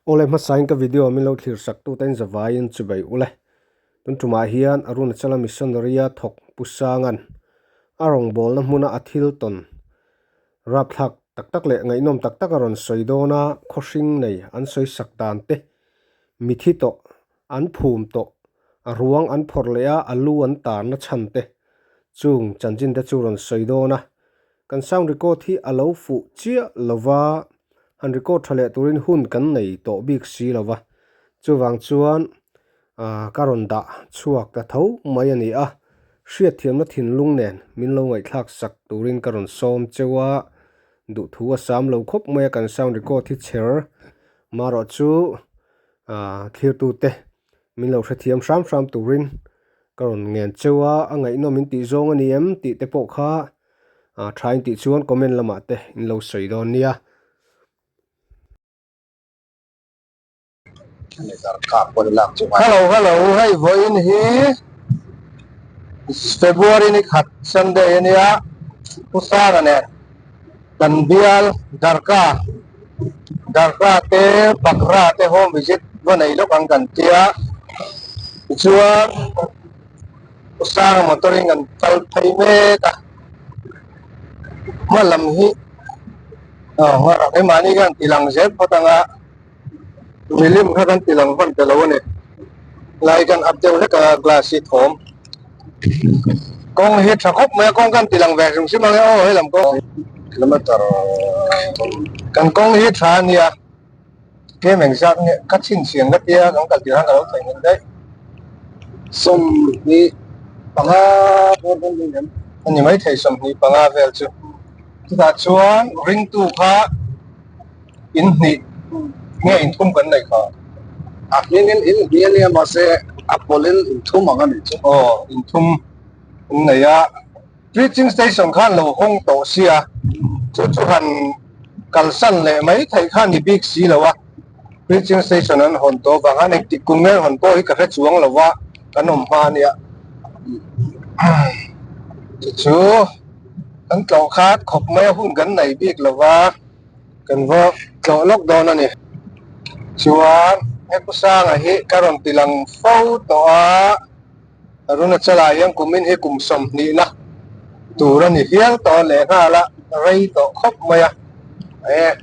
Awle hmasain ka video min lo thlir sak tute in zavaiin chubei ule. Tun tumah hian Arunachala Missionary a thawk Pu Sanga'n a rawngbawlna hmuna a thil tawn rapthlak tak tak leh ngaihnawm tak tak a rawn sawi dawn a, khawhring nei an sawi sak dan te, mithi tawh an phum tawh, a ruang an phawrh leh a, a lu an tarna chhan te chung chanchin te chu rawn sawi dawn a. Kan sound record hi a lo fuh chiah lova, han record tha leh turin hun kan nei tawh bik si lova, chuvang chuan ka rawn dah chhuak ta tho mai a ni a, hriatthiamna thinlung nen min lo ngaihthlak sak turin ka rawn sawm cheu a, duhthu a sam lo khawp mai a kan sound record hi chher marawh chu thlirtute min lo hrethiam hram hram turin ka rawn ngen cheu a, a ngaihnawm in tih zawng a ni em tih te pawh kha tha in tih chuan comment lamah te in lo sawi dawn nia. Hello hello hei vawiin hi February ni khat Sunday a nia Pu Sara nen kan bial Darka Darka te Bakra te home visit va nei lawk ang kan tia tichuan Pu Sara motor in kan kal phei mek a hma lam hi keimahni hian ti lang zel phawt anga. Milim kha kan ti lang hman ta lo a ni. Lai kan up deuh hlek a glass hi thawm. Kawng hi tha khawp mai a kawng kan ti lang ve hrim hrim ang e aw helam kawng. Kilometer Kan kawng hi tha a nia. Tlem eng zat nge ka chhinchhian ka tia kan kal tirh khan ka lo thei nghet daih. 25 bawr dawn dawn em? A ni maithei 25 vel chu. Chutah chuan ringtu kha. In hnih nge in thum kan neih kha? A hmingin in hnih a nia mahse a pawlin in thum ang a nih chu. Aw in thum in nei a, preaching station khan lo hawng tawh sia chu chu han kalsan leh mai theih kha ni bik si lo a, preaching station an hawn tawh vang khan engtik kum nge an hawn pawh hi ka hre chuang lo va kan awm hma a nia. Chu chu kan tlawh khat khawp mai a hun kan nei bik lo va. Kan va tlawh lawk dawn a ni. Chuan he Pu Sanga hi ka rawn ti lang fo tawh a, Arunachala hian kumin hi kum 20 na tur a ni hial tawh a lehnghal a, rei tawh khawp mai a. E,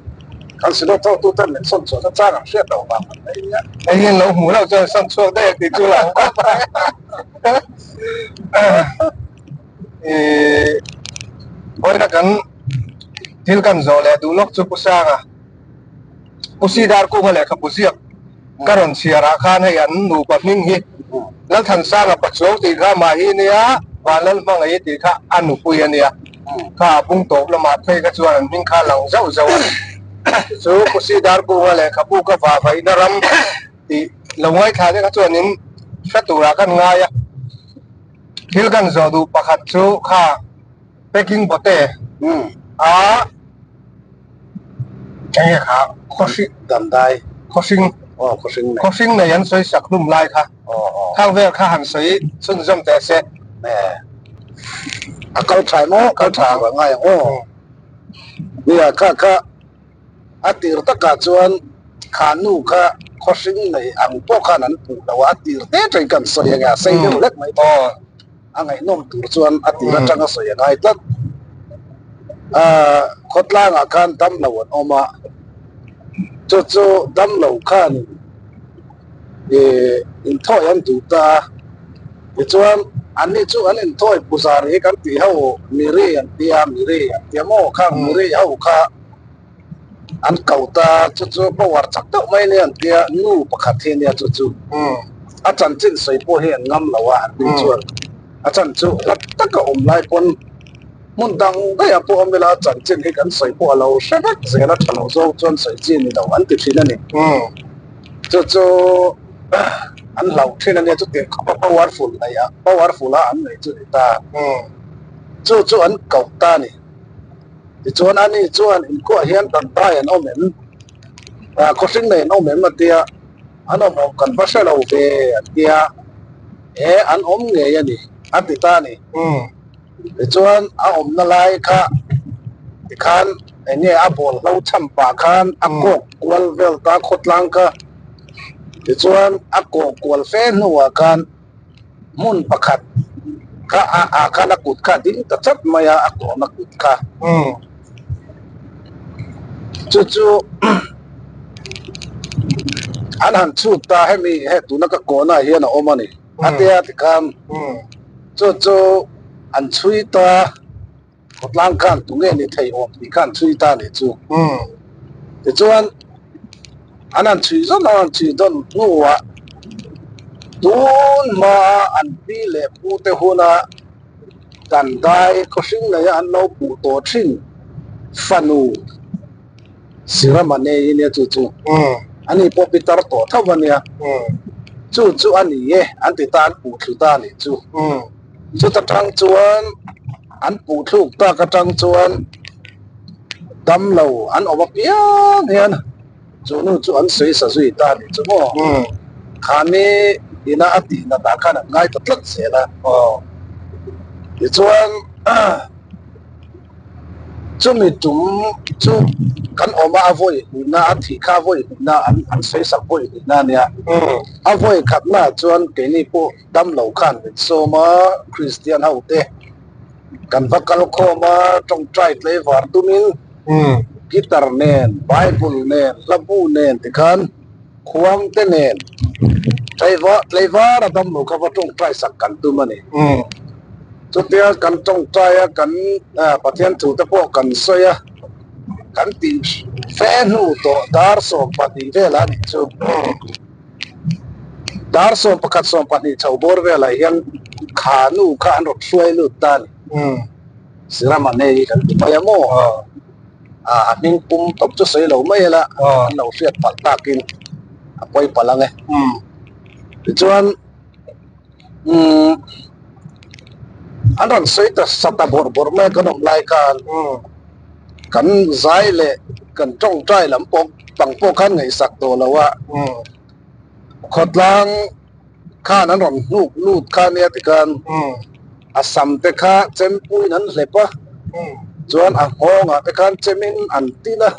kan sinawt ho tu ten min sawn chhuah na chang an hriat loh vang an nei nia. Hei hian lo hmuh loh chuan sawn chhuak daih a tih chu lang khawp mai. E, vawiina kan. Thil kan zawh leh duh lawk chu Pu Sanga, Pu Sidar Kunga lehkhabu ziak ka rawn chhiar ah khan hei an nupa hming hi Lalthansanga Pachuau tih kha mah hi nia, Vanlalhmangaih tih kha a nupui a nia, kha a bung tawp lamah phei kha chuan an hming kha lang zauh zauh a ni. Chu Pu Sidar Kunga lehkhabu ka vahvaihna ram tih lo ngaithla te kha chuanin hre turah kan ngai a. Thil kan zawh duh pakhat chu kha. Packing bote a enge kha khawhring Damdai khawhring aw khawhring nei khawhring nei an sawi sak hlum lai kha aw aw khang vel kha han sawi chhunzawm teh se a kal tha emaw kal tha tur a ngai ang aw nia kha kha a tir takah chuan kha nu kha khawhring nei ang pawh khan an puh lo a a tir te tawhin kan sawi enge a sei deuh hlek mai thei. A ngaihnawm tur chuan a tir atanga sawi a ngai tlat. Ahh khawtlangah khan damlo an awm a, chu chu damlo khan ih inthawi an duh ta a, tichuan anni chu an inthawi puzar hi kan tih ho miri an tia miri an tia maw khang miri ho kha an ko ta chu chu power chak deuh mai nia an tia nu pakhat hi ania chu chu a chanchin sawi pawh hi an ngam lo a an ni chuan a chan chu hlat taka awm lai pawn hmun dang daih ah pawh awm ila a chanchin hi kan sawi pawh a lo hre vek zel a tha lo zawng chuan sawi chi ni lo an ti thin a ni chu chu an hlauh thin ania chutiang khawpa powerful nei a powerful a an nei chu ni ta chu chu an ko ta a ni. Tichuan ani chuan inkuah hian damdai an awm em? Ah khawhring nei an awm em a tia, an awm awm kan va hre lo ve a tia, e an awm ngei a ni a ti ta a ni. Tichuan a awmna lai kha tikhan Eng nge a ball hlo chhan pah khan a kawk kual vel ta khawtlang kha. Tichuan a kawh kual fe hnuah khan hmun pakhat kha a ah khan a kut kha a ding ta chat mai a, a kawhna kut kha. Chu chu an han chhut ta hemi he tuna ka kawhna ah hian a awm a ni. A tia tikhan chu chu an chhui ta. Khawtlang khan tunge ni thei awm tih khan chhui ta nih chu. Tichuan, an han chhui zawn an han chhui dawn hnuah tun hmaa an pi leh pu te huna kan dai khawhring neia an lo puh tawh thin fanu Sirama nei nia chu chu. Ani pawh pi tar tawh tho a nia. Chu chu a ni e an ti ta an puh thlu ta nih chu. Chuta tang chuan an puh thluk tak atang chuan damlo an awm apiang hian chu nu chu an sawi sa zui ta nih chu maw. Khami ina a tih nat ah khan an ngai ta tlat zel a. Tichuan Chumi tum chu kan awm a, a vawi hnihna, a thih kha a vawi hnihna, an sawi sak vawi hnihna a nia. A vawi khatna chuan keini pawh damlo khan min sawm a, Kristian ho te kan va kal khawm a, tawngtai tlaivar tumin guitar nen, bible nen, hlabu nen tikhan khuang te nen tlaivar a damlo kha va tawngtai sak kan tum a ni. Chutia kan tawngtai a, kan Pathian thu te pawh kan sawi a, kan tih fe hnu tawh dar 12 velah a nih chu. Dar 11 12 chho bawr velah hian kha nu kha an rawn hruai lut ta a ni. Sirama nei kan ti mai a maw? A hming pum tawp chu sawi lo mai ila an lo hriat palh takin a pawi palh ang e. Tichuan umm an rawn sawi ta sa ta bawrh bawrh mai a kan awm lai khan kan zai leh kan tawngtai lam pawh pang pawh khan ngaihsak tawh lo a khawtlang khan an rawn hnuk lut kha nia tikhan a sam te kha chempuiin an hlep a chuan a nghawngah te khan chemin an tin a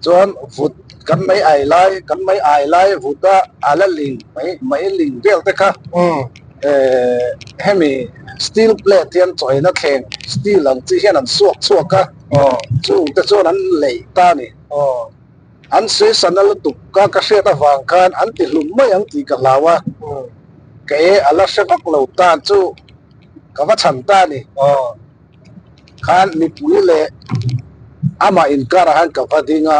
chuan vut kan mai ai lai kan mai ai lai vut a a la ling mai mai ling vel te kha eh hemi steel plate hian chawina thleng steel ang chi hian an suak chhuak a chung te chuan an leih ta a ni. An sawisana lutuk ka ka hriat avang khan an ti hlum mai ang tih ka hlau a, kei a la hre vak lo tan chu ka va chhan ta a ni. Khan mipui leh amah inkarah khan ka va ding a,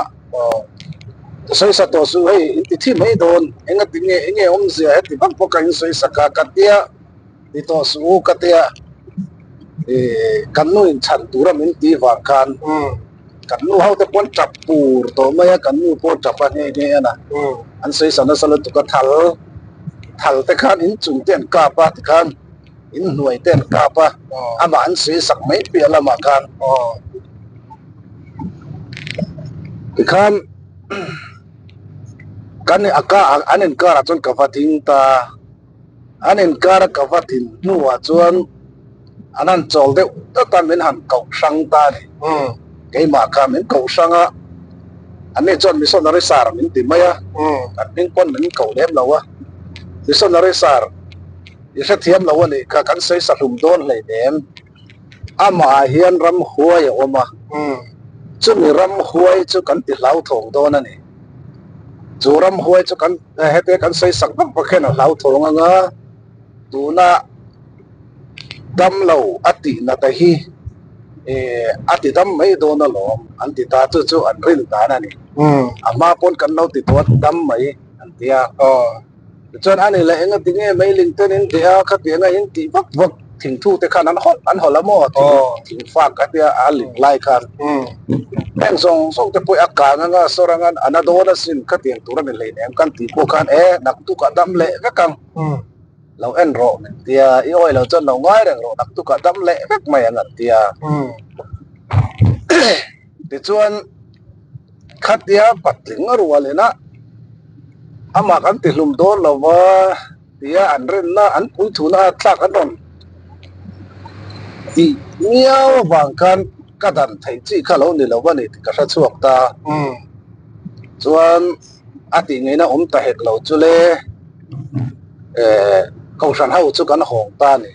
ka sawisa tawh suh hei in ti thi mai dawn, engati nge enge awmzia heti vak bawk a in sawisa ka ka tia ti tawh suh u ka tia kan nu in chhan tura min ti vang khan Kan nu ho te pawh an tap pur tawh mai a, kan nu pawh tap a nghe nghe a na. An sawi sa nasa lutuk a, thal thal te khan in chung te an kap a tikhan in hnuai te an kap a, amah an sawi sak mai piah lamah khan tikhan kan a ka an inkarah chuan ka va ding ta. An inkar a ka va din hnuah chuan an han chawl deuh deuh a, min han koh hrang ta a ni. Keimah kha min koh hrang a, anni chuan missionary sir min ti mai a, kan hming pawn min koh lem lo a. Missionary sir i hrethiam lo a nih kha, kan sawi sa hlum dawn hleinem. Amah ah hian ramhuai a awm a, chumi ramhuai chu kan ti hlauthawng dawn a ni. Chu ramhuai chu kan hete kan sawi sak vak vak hian a hlauthawng ang a, tuna damlo a tih nata hi a ti dam mai dawn alawm an ti ta, chu chu an rin dan a ni. A hma pawn kan lo ti tawh a ti dam mai an ti a. Tichuan a ni leh eng a ti nge mei ling ten in beh a, khatiang a in tih vak vak thingthu te khan an hawlh an hawlh a maw thing thing fak a tia a ling lai khan heng zawng zawng te pawh a kang anga a sawr anga a na dawn asin khatiang tur a ni hleinem kan tih pawh khan e naktuk ah dam leh vek ang lo en rawh min tia i awi lo chuan lo ngai reng rawh naktuk ah dam leh vek mai ang an tia tichuan. Khatia patling a rual ina amah kan ti hlum dawn lo va tia an rinna an puithuna a thlak an rawn tih miau avang khan ka dan theih chi kha lo ni lo a ni tih ka hre chhuak ta. Chuan a tih ngeina awm ta hek lo chu le Kohhran ho chu kan hawng ta a ni.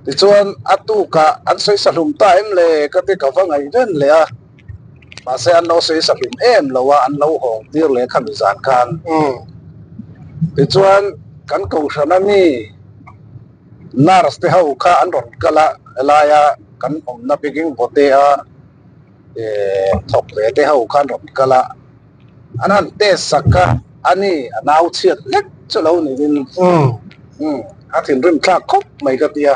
Tichuan a tukah an sawi sahlum ta em le ka ti ka va ngaih ven leh a, mahse an lo sawi sahlum em lo a, an lo hawng tir leh khami zan khan. Tichuan kan Kohhran a mi nurse te ho kha an rawn kal a, helaia kan awmna biking vote a thawk ve te ho kha an rawn kal a, an han test sak a, a ni a nau chhiat lek chu lo niin a thinrim thlak khawp mai ka ti a,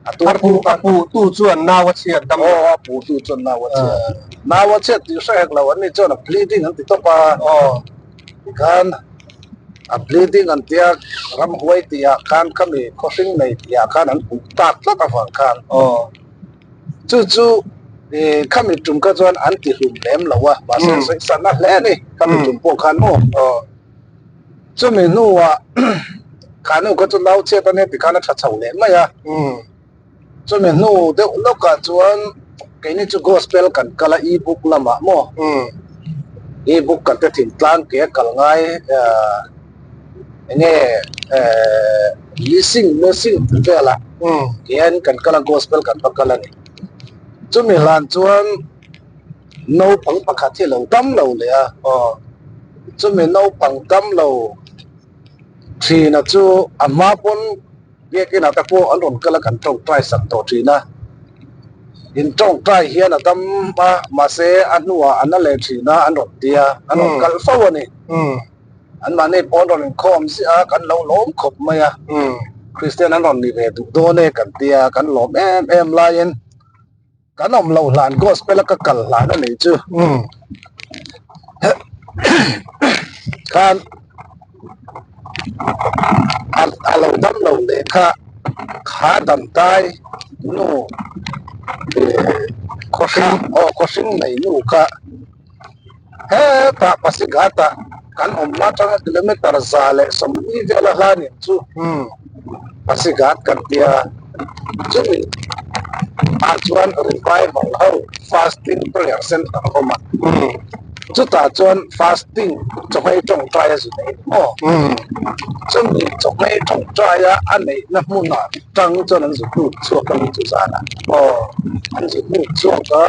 a tuar tu a pu tu chuan nau a chhiat dam aw a pu tu chuan nau a chhiat nau a chhiat tih hre hek lo an ni chuan a bleeding an ti tawp a aw tikhan a bleeding an tia ramhuai tih ah khan khami khawhring nei tih ah khan an puh tak tlat avang khan aw Chu chu khami tum kha chuan an ti hlum lem lo a, mahse sawi san a hle a ni khami tum pawh khan maw. Chumi hnuah khanu kha chu nau chhiat a nia ti khan a tha chho leh mai a. Chumi hnu deuh lawkah chuan keini chu gospel kan kal a e-book lamah maw. E-book kan te thingtlang ke a kal ngai enge missing missing tih vel a tihian kan kal a gospel kan va kal a ni chumi hlan chuan naupang pakhat hi a lo dam lo leh a chumi naupang dam lo thina chu a hma pawn biakin ah te pawh an rawn kal a kan tawngtai sak tawh thin a in tawngtai hian a dam a mahse a hnuah a na leh thin a an rawn ti a an rawn kal fo a ni. An mahni pawn rawn inkhawm ziah a, kan lo lawm khawp mai a. Kristian an rawn ni ve duh dawn e kan ti a, kan lawm em em laiin kan awm loh hlan gospel a ka kal hlan a nih chu. Khan a lo dam lo leh kha kha damtai nu khawhring aw khawhring nei nu kha. Hetah Pasighat-ah kan awmna atanga kilometer 140 vela hlanin chu Pasighat kan ti a, chumi ah chuan revival ho fasting prayer center a awm a, chutah chuan fasting chawhmeh tawngtai a zu nei ni maw? Chumi chawhmeh tawngtaia a neihna hmunah tang chuan an zu hnuk chhuak a ni chu zanah an zu hnuk chhuak a.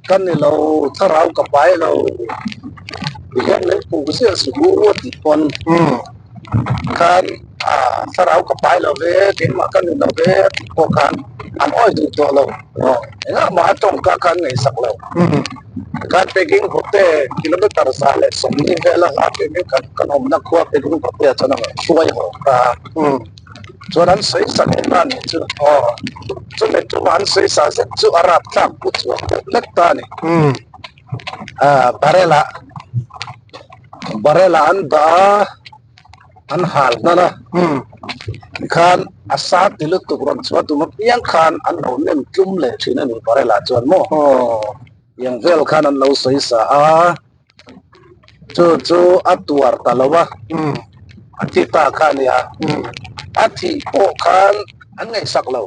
Ka ni lo, thlarau ka pai lo, tihian min puh ziah suh u a tih pawn khan thlarau ka pai lo ve, keimah ka ni lo ve a tih pawh khan an awi duh tawh lo. Engah mah a tawngka khan ngaihsak lo. Tikhan Peking Hote kilometer 140 vela hla Peking kan awmna khua Peking Hote ah chuan a rawn hruai haw ta a. Chuan an sawi sa leh ta nih chu aw chumi tuma an sawi sa zet chu a rap tlak put chhuak deuh hlek ta a ni. Ah barrel ah barrel ah an dah a an hal hnan a tikhan a sa ti lutuk rawn chhuah tum apiang khan an lo nem tlum leh thin a ni barrel ah chuan maw tiang vel khan an lo sawi sa a. Chu chu a tuar ta lo a, a thi ta kha a nia. A thih pawh khan an ngaihsak lo.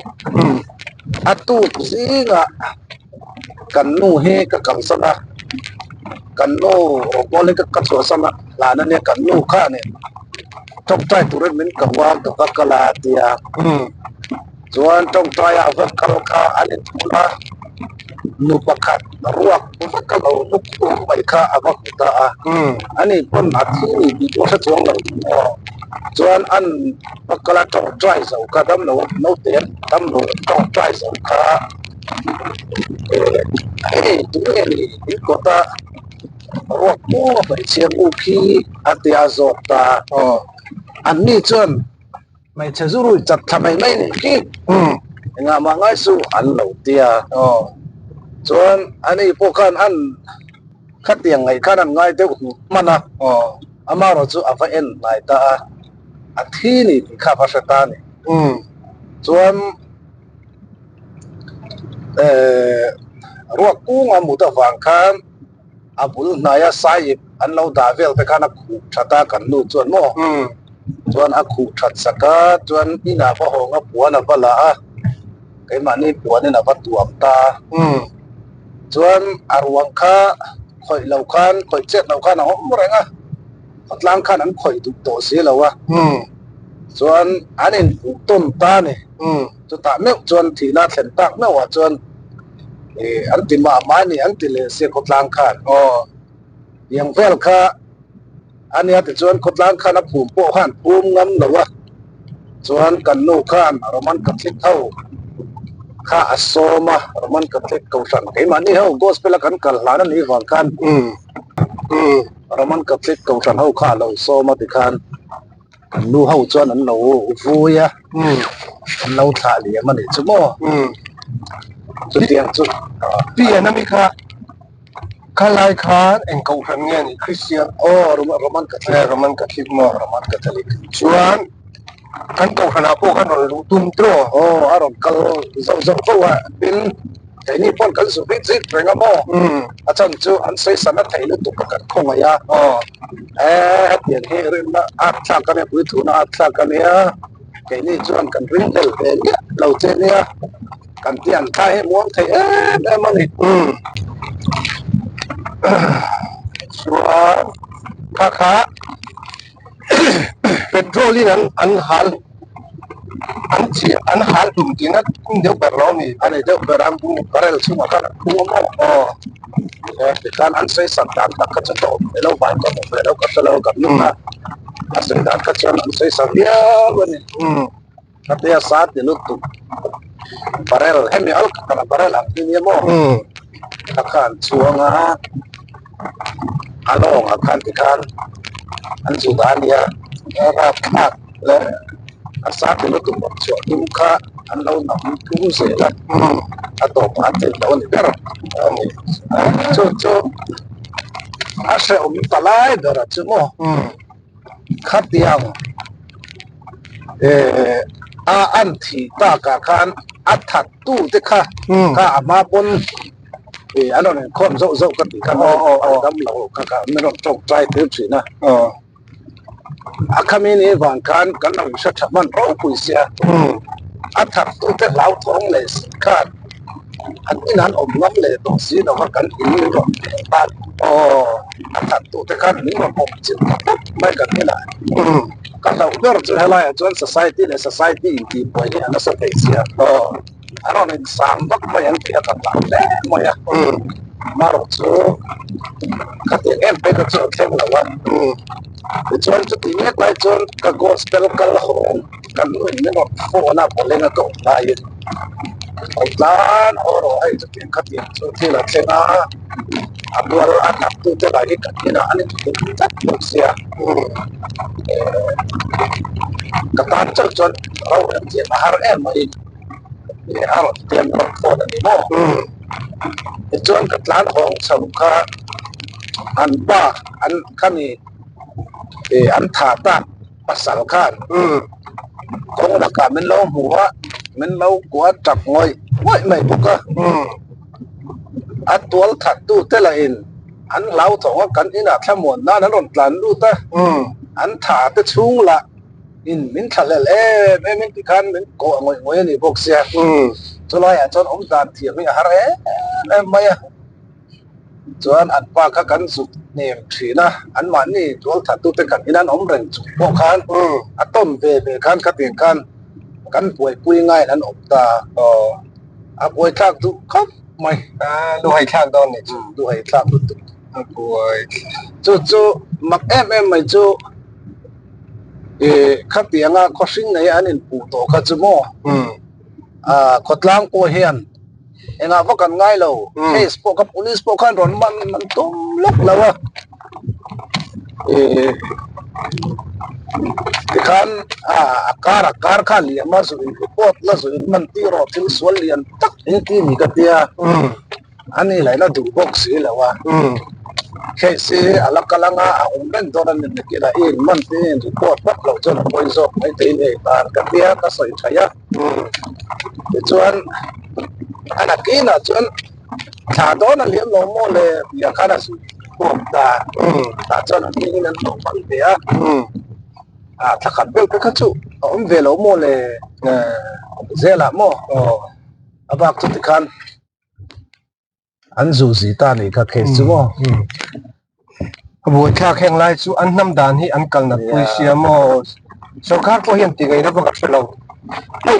A tuk zingah kan nu hi ka kalsan a, kan nu rawngbawl hi ka chhuahsan a, hlan a nia kan nu khanin tawngtai turin min ko a, ka va kal a a ti a. Chuan tawngtai ah va kal kha an inthun a, nu pakhat ruak vak a lo hnuk tum mai kha a va hmu ta a, ani pawn a thi ni tih pawh hre chuang lo chuan an va kal a tawngtai zo kha damlo naute damlo tawngtai zo kha hei tunge ni in kawt a ruak pawh a hmeichhia nu khi a ti a zawk ta anni chuan. Hmeichhe zu rui chat thla mai mai nih khi engah mah ngai suh an lo ti a. Chuan ani pawh khan an khatiang ngaih khan an ngai deuh hnuh hman a, amaherawh chu a va en hnai ta a, a thi ni tih kha a va hre ta a ni. Chuan ruak kunga mut avang khan A bul hnaia sahip an lo dah vel te khan a khuh that a kan nu chuan maw chuan a khuh that sak a chuan inah va hawng a puan a va la a. Keimahni puanin a va tuam ta. Chuan a ruang kha khawih lo khan, khawih chet lo khan a awm reng a, khawtlang khan an khawih duh tawh si lo a. Chuan an inpuh tawn ta a ni. Chutah meuh chuan thihna thlen tak meuhah chuan an ti mah mah a ni, an ti leh sia khawtlang khan. Tiang vel kha a nia tichuan khawtlang khan a phum pawh khan phum ngam lo a, chuan kan nu khan Roman Catholic ho kha a sawm a, Roman Catholic kohhran keimahni ho gospel a kan kal hlan a nih vang khan Roman Catholic kohhran ho kha a lo sawm a tikhan kan nu ho chuan an lo vui a, an lo thlah liam a nih chu maw chutiang chu. Pi Anami kha Khalai khan eng kohhran nge a nih Christian? Aw Roman Catholic. Eh Roman Catholic maw? Roman Catholic. Chuan kan kohhranah pawh khan rawn luh tum tiraw? Aw a rawn kal zauh zauh fo a, tin keini pawn kan zu vit zit reng a maw? A chhan chu an sawisan a theih lutuk a kan khawngaih a. Aw. Eh hetiang hi rinna at thlak a nia, puithuna at thlak a nia, keini chuan kan ring hlel ve miah lo che nia. Kan ti an thla hi muang thei em em a ni. Chuan kha kha petrol in an an hal an chi an hal tum tihna tum deuh ber lo a ni. A ni deuh ber a, barrel chhungah khan an khung a maw? Aw. Tikhan an sawi sak dan tak kha chu ka awm ve lo, vai ka hmu ve lo ka hre lo kan nuna a sawi dan kha chuan an sawi sak viau a ni. Khatia sa ti lutuk barrel hemi al khatah barrel ang hi nia maw a khan chhuang a a lawng ah khan tikhan an zu dah a nia a rapthlak leh a sa ti lutuk rawn chhuah tum kha an lo nam tum zel a a tawpah an theih loh a ni ber a ni chu chu a hrehawm ta lai ber ah chu maw. Khatiang eh a an thih takah khan a that tu te kha kha a hma pawn eh an rawn inkhawm zauh zauh ka tih khan an dam lo kha kha an rawn tawngtai tir thin a a khami ni vang khan kan lo inhre tha hman ropui sia a that tu te hlauthawng leh si khan an inah an awm ngam leh tawh si lo va kan in rawn leh tan a that tu te khan min rawn awm chilh ta tawp mai kan inah ka hlauh ber chu helai ah chuan society leh society in tih buai hi a nasa thei sia a rawn in sang vak mai ang tih a ka hlau hle mai a amaherawh chu khatiang em phei kha chu a thleng lo a tichuan chutih mek lai chuan ka gospel kal haw kan nu in min rawn phone a bawleng a ka awm laiin Ho tlan haw rawh hei chutiang khatiang chu thil a thleng a, a tual a hnap tu te lah hi kan inah an inhmu tlat bawk sia ka tan chauh chuan ro em thiam a har em mai a rawn tiam rawn phone a ni maw tichuan ka tlan hawng chho kha an pa an khami an thah tak pasal khan kawng lakah min lo hmu a min lo kua tap ngawih ngawih mai bawk a a tual that tu te lah in an hlau thawng a kan inah thlamuan nan an rawn tlan lut a an tha te chhung lah in min thlahlel em em in tikhan min kawh ngawih ngawih a ni bawk sia chulai ah chuan awm dan thiam hi a har em em mai a. Chuan an pa kha kan zuk hnem thin a, anmahni tualthattute kan in an awm reng chung pawh khan a tawn ve ve khan khatiang khan kan buaipui ngaiin an awm ta a buaithlak duh khawp mai. Luhai thlak dawn ni chu. Luhai thlak lutuk. A buai. Chu chu mak em em mai chu khatianga khawhring nei an inpuh tawh kha chu maw khawtlang pawh hian Engah vak an ngai lo, case pawh kha police pawh khan rawn man an tum lawk lo a, ih tikhan a kar a kar kha liam a zu in report la zu in man tir rawh thil sual lian tak in ti ni ka tia a ni laihna duh bawk si lo a, case hi a la kal anga a awm reng dawn a ni nakin a i in man te in report vak loh chuan a pawi zawk mai thei ni tan ka tia ka sawi thaih a. Tichuan a nakinah chuan thla dawn a liam lo maw le tih ah khan a zui khawm ta tah chuan an hmingin an hlawh hman ve a ah thla khat vel te kha chu a awm ve lo maw le zelah maw. A bak chu tikhan an zu zi ta nih kha case chu maw. A buaithlak heng lai chu an hnam dan hi an kal nat pui sia maw. Sorkar pawh hian ti ngaihna vak a hre lo. Hei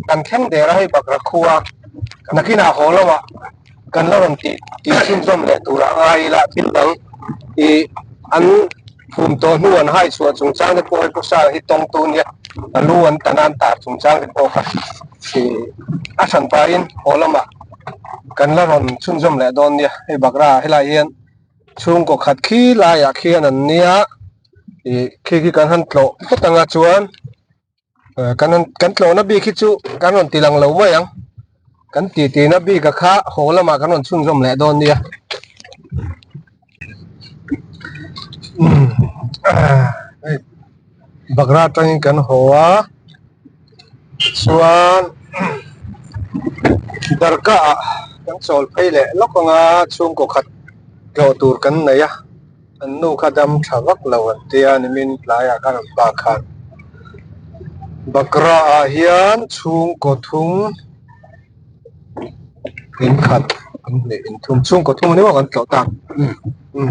kan thleng der a hei bakra khua nakinah haw lo ah kan la rawn tih tih chhunzawm leh turah ngai ila thil dang ih an phum tawh hnu an hai chhuah chungchang te pawh hei Pu Sanga hi tawngtu nia a lu an tan a an tar chungchang te pawh kha ih a hran pahin haw lamah kan la rawn chhunzawm leh dawn nia hei bakra helai hian chhungkaw khat khi laiah khian an nia ih khi khi kan han tlawh phawt anga chuan. Kan kan tlawhna bik hi chu kan rawn ti lang lo mai ang kan ti tina bik a kha haw lamah kan rawn chhunzawm leh dawn nia hei bagra atangin kan haw a chuan darkah ah kan chawl phei leh lawk anga chhungkaw khat tlawh tur kan nei a. An nu kha dam tha vak lo an tia nimin tlaiah khan an pa khan Bakra ah hian chhungkaw thum in khat an hnih in thum chhungkaw thum a ni maw kan tlawh tak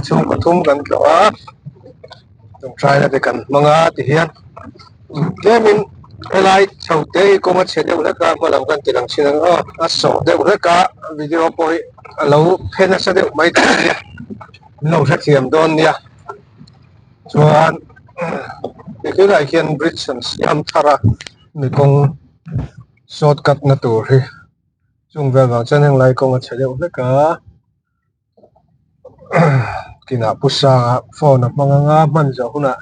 chhungkaw thum kan tlawh a tawngtaina te kan hmang a ti hian tlemin helai chho te hi kawng a chhe deuh hlek a hma lam kan ti lang thin ang aw a sawh deuh hlek a video pawh hi a lo phe nasa deuh mai thei a nia. An lo hrethiam dawn nia chuan tunah hian bridge an siam thar a mi kawng short cut na tur hi chung vel vang chuan heng lai kawng a chhe deuh hlek a kinah pu sanga phone a hmang anga hman zawh hunah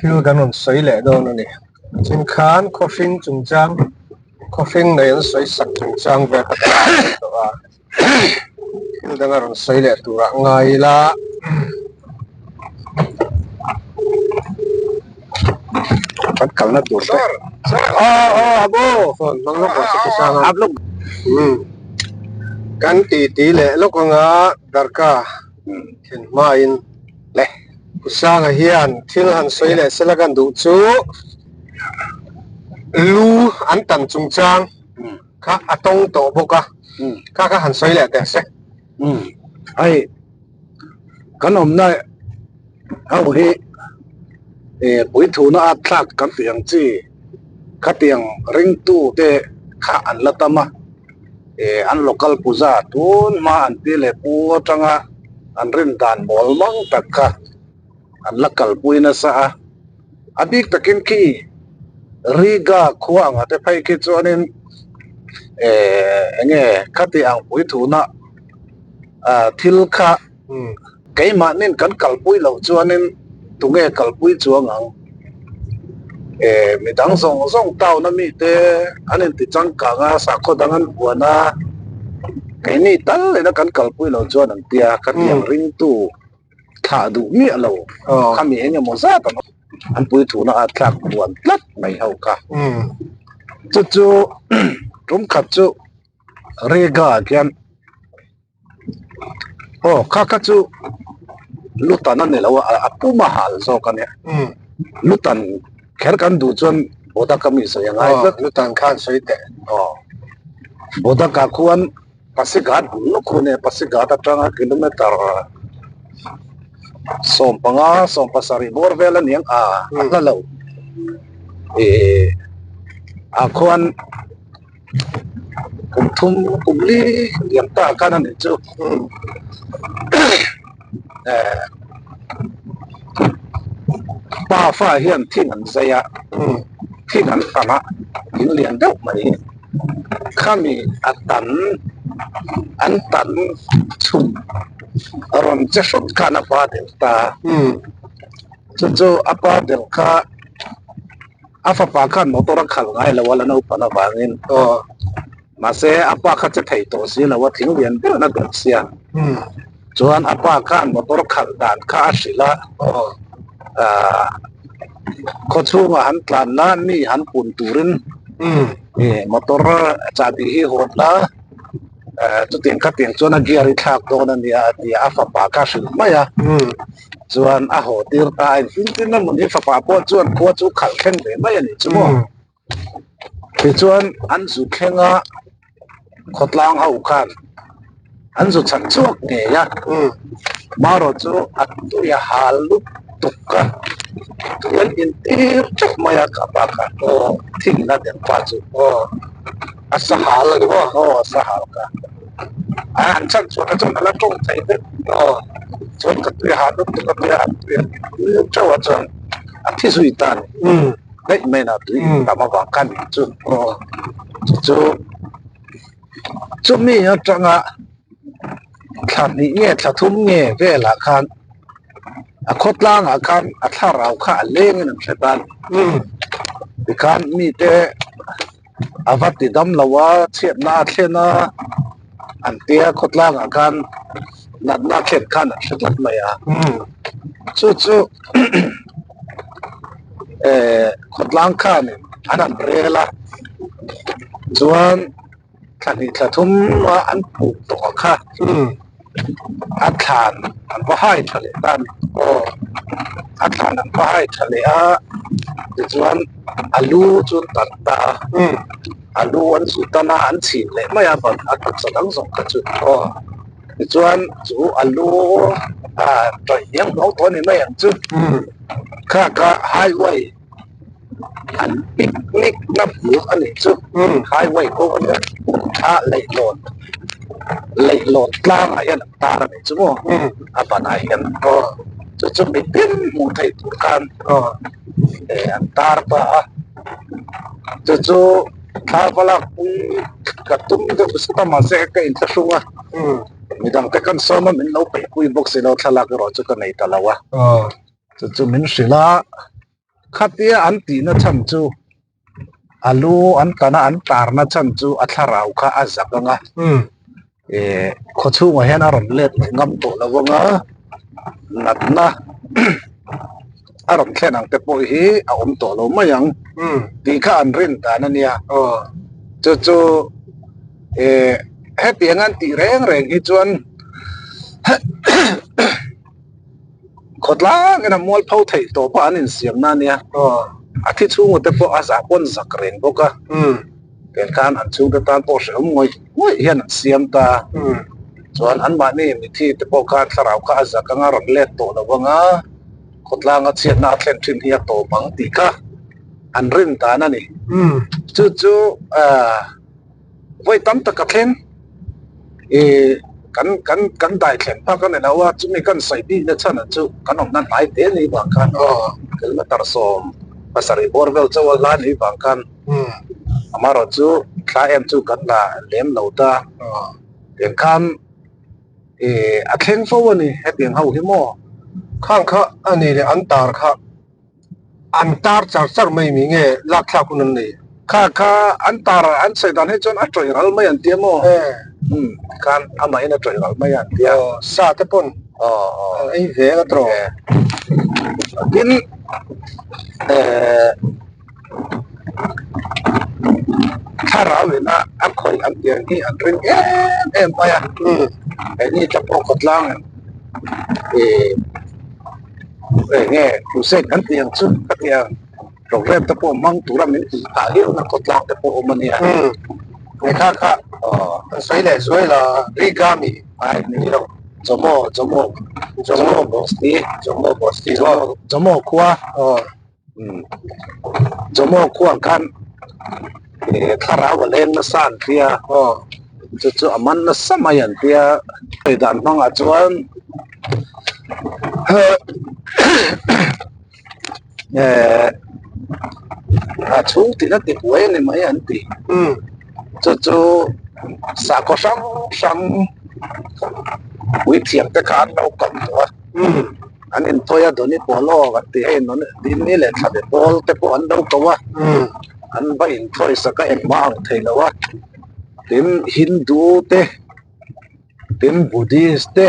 thil kan rawn sawi leh dawn a ni tin khan khawhring chungchang khawhring nei an sawi sak chungchang vel kha kan sawi tawh a. Thil dang a rawn sawi leh turah ngai ila kan kalna tur te aw aw abo phone hmang lawk rawh se pu Sanga kan ti ti leh lawk anga darka thlen hmain le pu Sanga hian thil han sawi leh sela kan duh chu lu an tan chungchang kha a tawng tawh bawk a kha kha han sawi leh teh se. Hei kan awmna ho hi puithuna at thlak kan tih ang chi khatiang ringtu te kha an la tam a an local puja tun hma an pi leh pu atanga an rin dan mawl mang tak kha an la kalpui nasa a a bik takin khi Riga khua anga te phei khi chuanin eh enge khati ang pui thuna ah thil kha keimahnin kan kalpui loh chuanin tunge kalpui chuang ang eh midang zawng zawng town a mite an inti changkang a sakhaw dang an buan a keini tal ina kan kalpui loh chuan an tia khati ang ringtu. thlah duh miah lo khami eng emaw zat an awm an puithuna a tlak buan tlat mai ho kha chu chu tum khat chu Rega ah khian aw kha kha chu lutan a ni lo a a pum a hal zawk a nia lutan kher kan duh chuan Bodaka mi sawi a ngai tlat lutan khan sawi teh aw Bodaka khuan. Pasighat bul lawk hun e Pasighat atanga kilometer 15 17 bawr vel a niang a a hla lo ih ah khuan kum thum kum li liam ta khan a nih chu eh pa fa hian thing an zai a thing an tam a thing lian deuh mai. Khami a tan an tan chhun rawn che hrawt khan a pa del ta chu chu a pa del kha a fapa khan motor a khalh ngai lo a la naupang avangin mahse a pa kha che thei tawh si lo a thing lian ber a del sia chuan a pa khan motor khalh dan kha a hrilh a ahh khaw chhungah han tlan na mi han pun turin motor chahbi hi hawn la chutiang khatiang chuan a gear hi thlak dawn a nia a ti a a fapa kha a hrilh mai a chuan a haw tir ta a engtin tin emawni fapa pawh chuan khua chu khalh thleng ve mai a nih chu maw tichuan an zu thleng a. Khawtlang ho khan an zu chhan chhuak ngei a, marawh chu a tui a hal lut tuk a, tui an intir teuh mai a ka pa kha thing a den pa chu a sa hal a ni maw? Aw a sa hal ka a han chhan chhuah te chuan a la tawng thei vek chuan ka tui a hal lut tuk a tui a an tui an intir teuh a chuan a thi zui ta a ni daih mai na tui tam avang khan chu chu chu. Chumi atanga thla hnih nge thla thum nge velah khan a khawtlangah khan a thlarau kha a lengin an hre ta a ni. Tikhan mite a va ti dam lo a, chhiatna a thlen a, an tia khawtlangah khan natna a thlen khan an hre tlat mai a. Chu chu eh khawtlang khanin an han rel a chuan thla hnih thla thum a an puk tawh ang kha a thlan an va hai tha leh ta a ni a thlan an va hai tha leh a tichuan a lu chu an tan ta a a lu an zu tan a an chhin leh mai a a taksa dang zawng kha chu. Tichuan chu a lu a tawih hniang hnuang tawh a ni mai ang chu. Kha kha highway an picnic na bul a nih chu. Highway kawng a nia a leihlawn leihlawn tlangah hian an tar a nih chu maw a banah hian chu chu mitin hmuh theih tur khan an tar ta a chu chu thla va lak pui ka tum deuh zet a mahse ka inthlahrung a. Midang te kan sawm a min lo peih pui bawk si lo thlalak erawh chu ka nei ta lo a. Chu chu min hrilh a, khatia an tihna chhan chu a lu an kana an tarna chhan chu a thlarau kha a zak ang a. Ih khawchhungah hian a rawn let leh ngam tawh lo ang a, natna a rawn thlen ang te pawh hi a awm tawh lo mai ang tih kha an rin dan a nia. Chu chu. Eh hetiang an tih reng reng hi chuan khawtlang in a mual pho theih tawp a an insiam na ania a thi chhunga te pawh a zah pawn zak reng bawk a tiang khan an chhungte tan pawh hrehawm ngawih ngawih hian an siam ta chuan anmahni mithi te pawh khan thlarau kha a zak anga rawn let tawh lo anga khawtlanga chhiatna a thlen thin hi a tawp ang tih kha an rin dan a ni chu chu ah. Vawi tam tak a thleng ih kan kan kan dai thlen phak a ni lo a chumi kan sawi bik na chhan chu kan awmna hnai te ni vang khan kilometer 70 bawr vel chauh a hla ni vang khan amaherawh chu thla em chu kan la lem lo ta tiang khan ih a thleng fo a ni hetiang ho hi maw. Khang kha a ni leh an tar kha. An tar char char mai mi nge lak thlak hun an nei? Kha kha an tar an sawi dan hi chuan a tawih ral mai an tia maw? Umm khan amahin a tawih ral mai an tia. Aw sa te pawn an ei ve a tawh. Tin eh thlarau ina a khawih an tih ang hi an ring em em mai a. Keini tla pawh khawtlang eh. Eng nge crusade kan tih ang chu ka ti ang program te pawh hmang tura min tih phah hiau na khawtlang te pawh awm a nia he kha kha an sawi leh zuai la Rigami ai ni lo Jomo Jomo Jomo Bosti Jomo Bosti Jomo khua Jomo khua khan thlarau a leng nasa an tia chu chu a man nasa mai an tia sawi dan hmangah chuan a chhung tih na ti buai a ni mai an ti chu chu sakhaw hrang hrang puithiam te kha an lo kal tawh a. An intawi a Doni pawl aw kan tih hei Dini leh Thlabe pawl te pawh an lo ko a an va inthawi sak a engmah ang thei lo a tin Hindu te tin Buddhist te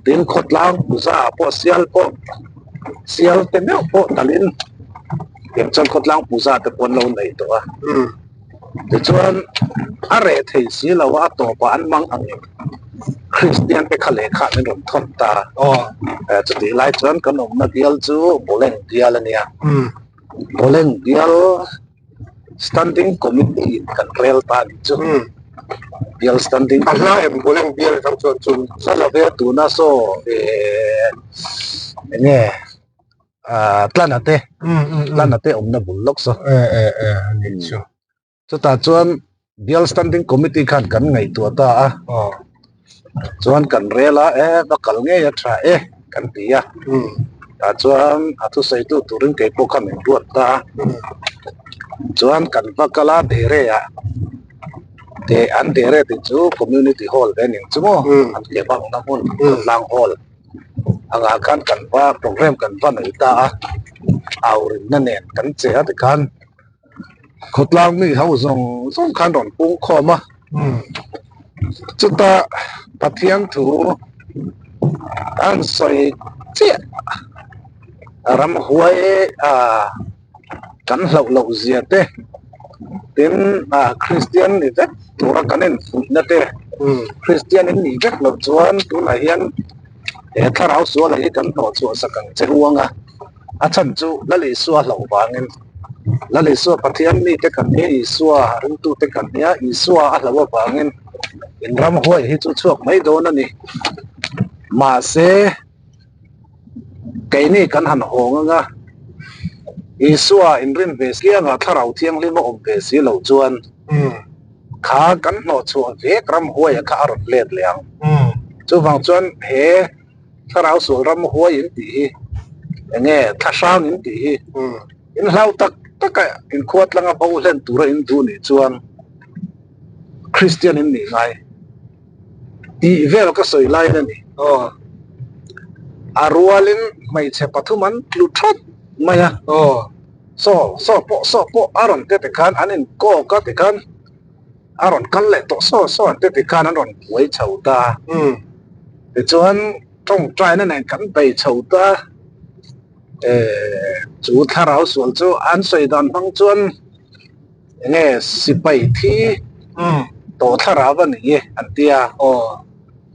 tin khawtlang puja ah pawh sial pawh sial te meuh pawh talin tiang chuan khawtlang puja te pawh an lo nei tawh a tichuan a reh thei si lo a a tawpah an mang ang em. Kristian te kha lehkha min rawn thawn ta a chutih lai chuan kan awmna bial chu Boleng bial a nia Boleng bial standing committee in kan rel ta a nih chu. Bial standing A hla em Boleng bial atang chuan chu hla lo ve tuna saw eh enge ah tlana te tlana te awmna bul lawk saw eh eh eh ani chu chutah chuan bial standing committee khan kan ngaihtuah ta a chuan kan rel a e va kal ngei a tha e kan ti a tah chuan a thusawi tu turin kei pawh kha min ruat ta a chuan kan va kal a dere ah te an dere tih chu community hall ve ning chu maw an ke bangna hmun khawtlang hall angah khan kan va program kan va nei ta a au rinna nen kan che a tikhan. Khawtlang mi ho zawng zawng khan rawn pung khawm a, chuta Pathian thu an sawi chiah ramhuai ah kan hlauh loh zia te tin ah Kristian ni vek tura kan infuihna te Kristian in nih vek loh chuan tunah hian he thlarau suala hi kan hnawh chhuah sak ang che ruang a. A chhan chu Lal Isua hlauh vangin Lal Isua Pathian mite kan nia, Isua ringtute kan nia, Isua a hlauh avangin in ramhuai hi chu chhuak mai dawn a ni. Mahse, keini kan han hawng anga Isua inrin ve si anga Thlarau Thianghlim a awm ve si loh chuan kha kan hnawhchhuah vek ramhuaia kha a rawn let leh ang. Chuvang chuan he. Thlarau sual ram huai in tih hi enge thlahrang in tih hi in hlau tak tak a in khua tlanga bo hlen tura in duh nih chuan Kristian in nih ngai tih vel ka sawi lai a ni. A rualin hmeichhe pathum an tlu that mai a, saw saw pawh saw pawh a rawn te tikhan an inkawk a tikhan. A rawn kal leh tawh saw saw te ti khan an rawn buai chho ta. Tichuan tawngtaina nen kan bei chho ta. Eh chu thlarau sual chu an sawi dan hmang chuan enge sipai thi tawh thlarau a ni an ti a.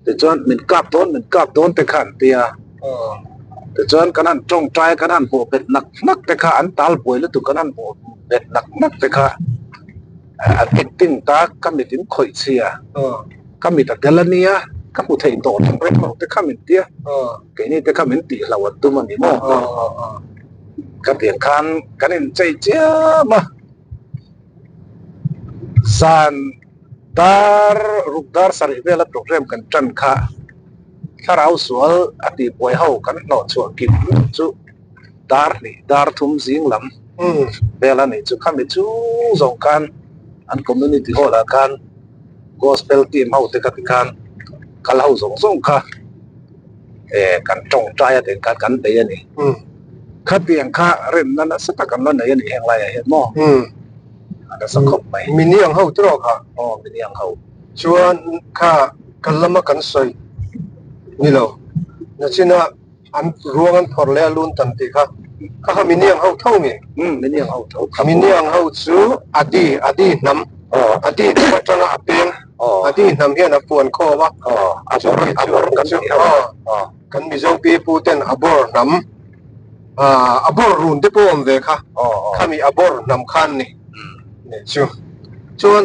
Tichuan min kap dawn min kap dawn te kha an ti a. Tichuan kan han tawngtai kan han bawh bet nak nak te kha an tal buai lutuk kan han bawh bet nak nak te kha. A acting ta ka mit in khawih chhia ka mit a tel a nia ka hmu thei tawh reng reng lo te kha min tia keini te kha min tih hlo an tum a ni maw ka pian khan kan in chei chiam a zan dar ruk dar sarih vela program kan tan kha thlarau sual a tih buai ho kan hnawh chhuah kim chu. Dar hnih dar thum zing lam vel a nih chu khami chu zawng khan an community hall ah khan gospel team ho te kha ti khan kal ho zawng zawng kha eh kan tawngtai a tih khan kan bei a ni khatiang kha rinna nasa tak an la nei a ni heng laiah hian maw a nasa khawp mai. Miniang ho te rawh kha. Aw miniang ho. Chuan kha kal lama kan sawi ni lo nachina. An ruang an phawrh leh a lun tan tih kha kha kha miniang ho tho nge? Umm miniang ho tho kha. Miniang ho chu Adi Adi hnam Adi hnam atanga a peng Adi hnam hian a puan khawm a a bawr a bawr kan tih ho kan Mizo pi pu ten a bawr hnam a bawr run te pawh a awm ve kha khami a bawr hnam khan ni chu chuan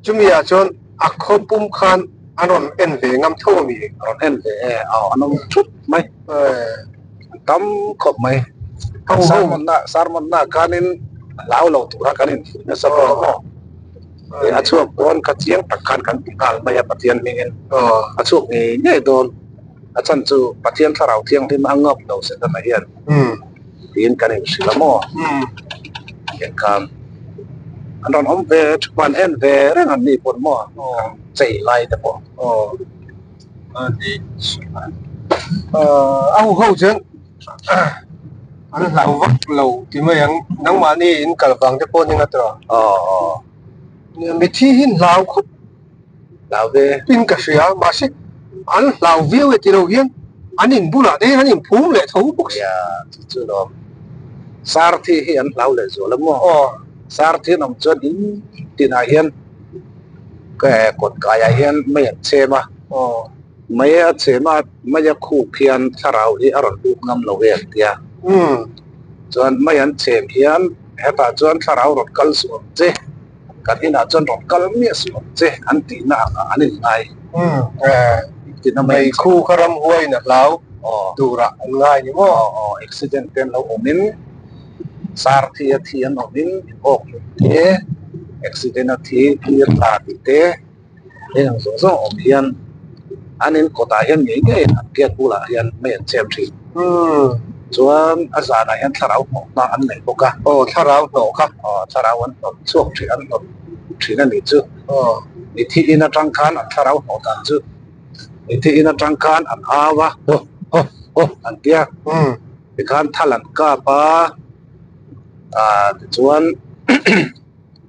chumi ah chuan A khaw pum khan a rawn en ve ngam tho a mi? A rawn en ve e, aw an awm thut mai. An tam khawp mai. Sermon na sermon na khanin hlau lo tura kan infuih nasa bawk a maw. A chhuak dawn kha chiang tak khan kan ti nghal mai a Pathian hmingin. A chhuak ngei ngei dawn. A chhan chu Pathian thlarau thianghlim a ngam lo Setana hian tiin kan inhrilh a maw. Engkhan an rawn awm ve thup an en ve reng an ni pawn maw kan chei lai te pawh. Aw a hu ho chuan an hlau vak lo ti mai ang nangmahni in kal vang te pawh ni nga tawh. Aw aw. Mithi hi an hlau khawp. Hlau ve. In ka hria mahse an hlau viau e ti lo hian an in bulah te hian an inphum leh tho bawk si. Nia chu chu lawm. Sarthi hi an hlau leh zual a maw? Aw. Sarthi an awm chuan in tinah hian kawt kaiah hian mei an chhem a. Aw. Mei a chhem a, mei a khuk hian thlarau hi a rawn lut ngam lo e an tia. Umm. Chuan mei an chhem hian hetah chuan thlarau rawn kal suh ang che. Kan inah chuan rawn kal miah suh ang che an tihna angah an inngai. Tihna mai Meikhu kha ramhuaiin a hlau turah an ngai ni maw? Aw aw, accident te an lo awmin, sar thi a thi an awmin, inawk hlum te, accident a thi, phir tla tih te, heng ang zawng zawng awm hian an in kawtah hian ngei ngeiin an gate bulah hian mei an chhem thin. Chuan a zanah hian thlarau hnawhna an nei bawk a. Aw thlarau hnawh kha. Aw thlarau an hnawt chhuak thin an hnawt thin a nih chu. Aw mithi in atang khan an thlarau hnawh dan chu mithi in atang khan an au a haw haw haw an tia. Tikhan thal an kap a ah tichuan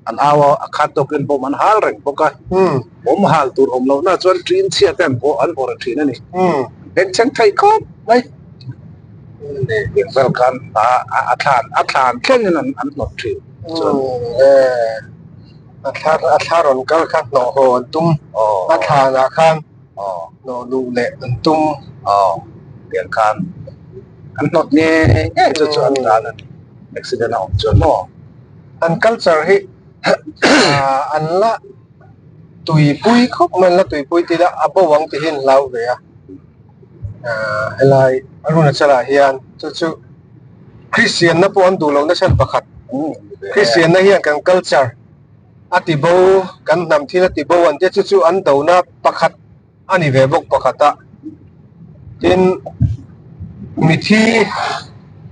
An au a, a khat tawkin bawm an hal reng bawk a. Bawm hal tur awm lohna chuan ṭin chhia te an pawh an vawrh ṭhin a ni. Bengchheng thei khawp mai. Vel khan a thlan a thlan thlengin an an hnawt ṭhin. Chuan A thla a thla rawn kal kha hnawh haw an tum. A thlanah khan hnawh luh leh an tum. Aw, tiang khan an hnawt ngei ngei chu chu an dan a ni. Accident a awm chuan maw? An culture hi an la tuipui khawp mai, an la tuipui tih ila a bo ang tih hi an hlau ve a. Helai Arunachal ah hian chu chu Christian na pawh an duh loh na chhan pakhat. Christian na hian kan culture a ti bo, kan hnam thil a ti bo an tia chu chu an do na pakhat a ni ve bawk pakhat a. Tin, mithi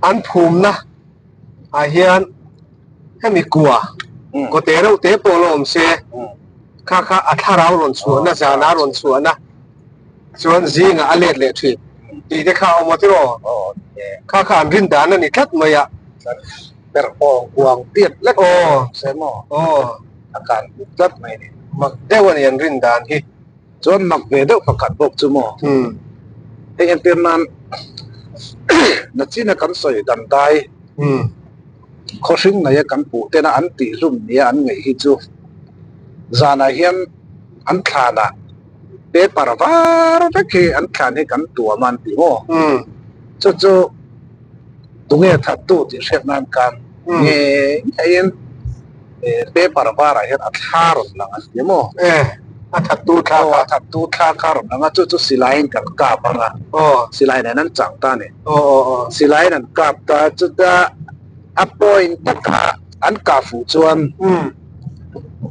an phumna ah hian hemi kua kawte reuh te pawh la awm se kha kha a thlarau rawn chhuahna zana rawn chhuahna chuan zingah a let leh thin tih te kha a awm a tiraw kha kha an rin dan a ni tlat mai a ber pawh kuang tiat lek awm se maw a kan tlat mai ni mak deuh a ni an rin dan hi. Chuan mak ve deuh pakhat bawk chu maw? Hei entir nan nachina kan sawi dan dai khawhring neia kan puh tena an tihhlum nia an ngaih hi chu zanah hian an thlanah paper var vek hi an thlan hi kan tuam a an ti maw? Chu chu tunge thattu tih hriat nan khan ngei ngeiin Paper varah hian a thla rawn lang a ni maw? E, a thattu thla kha. A thattu thla kha rawn lang a, chu chu silaiin kan kap ang a. Aw. Silai nen an chang ta a ni. Aw aw aw. Silaiin an kap ta, chuta a point taka an kah fuh chuan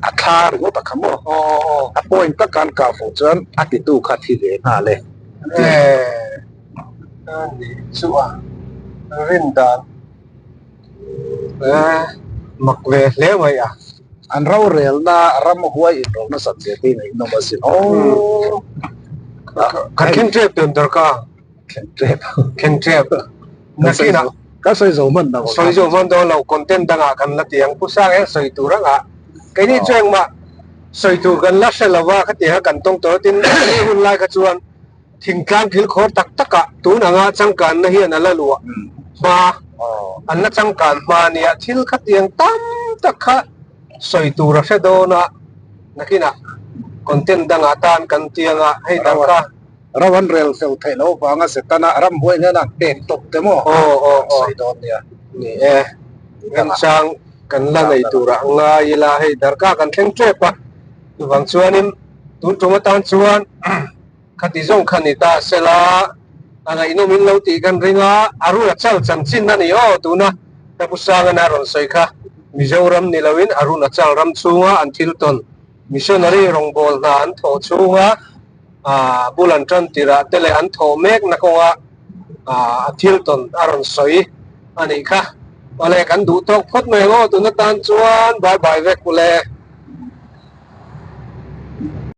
a thla ringawt a kha maw? Aw aw aw. A point taka an kah fuh chuan a titu kha thi ve nghal e. E, a nih chu a rin dan. Mak ve hle mai a. An rorelna ramhuai inrawlh nasat zia te ngaihnawm asin aw. Kan thleng tep tun tur ka. Thleng tep. Thleng tep. Nakinah. Ka sawi zo hman lo. Sawi zo hman dawn lo content dangah kan la ti ang. Pu Sang hian sawi tur anga. Keini chu engmah sawi tur kan la hre lo a khatiang a kan tawng tawh a tin ni hun lai kha chuan Thingtlang thil khawr tak takah tun anga changkanna hian a la luah hma, an la changkan hma nia thil khatiang tam tak kha sawi tur a hre dawn a, nakinah content dangah tan kan tiang a, hei dang kha. Ro an rel fel theih loh avanga Setana ramhuai hnenah pek tawp te maw an sawi dawn nia. Ni e, remchang kan la nei turah ngai ila hei darkah kan thleng tep a, chuvang chuanin tun tum atan chuan. Khati zawng kha ni ta sela, a ngaihnawm in lo tih kan ring a, Arunachal chanchin a ni aw tuna ka pu Sangana a rawn sawi kha, Mizoram ni loin Arunachal ram chhunga an thil tawn, missionary rawngbâwl hna an thawh chhunga bul an tan tirah te leh an thawh mekna kawnga a thil tawn a rawn sawi a nih kha. Awle kan duh tawk phawt mai ang aw tuna tan chuan bye bye vek ule.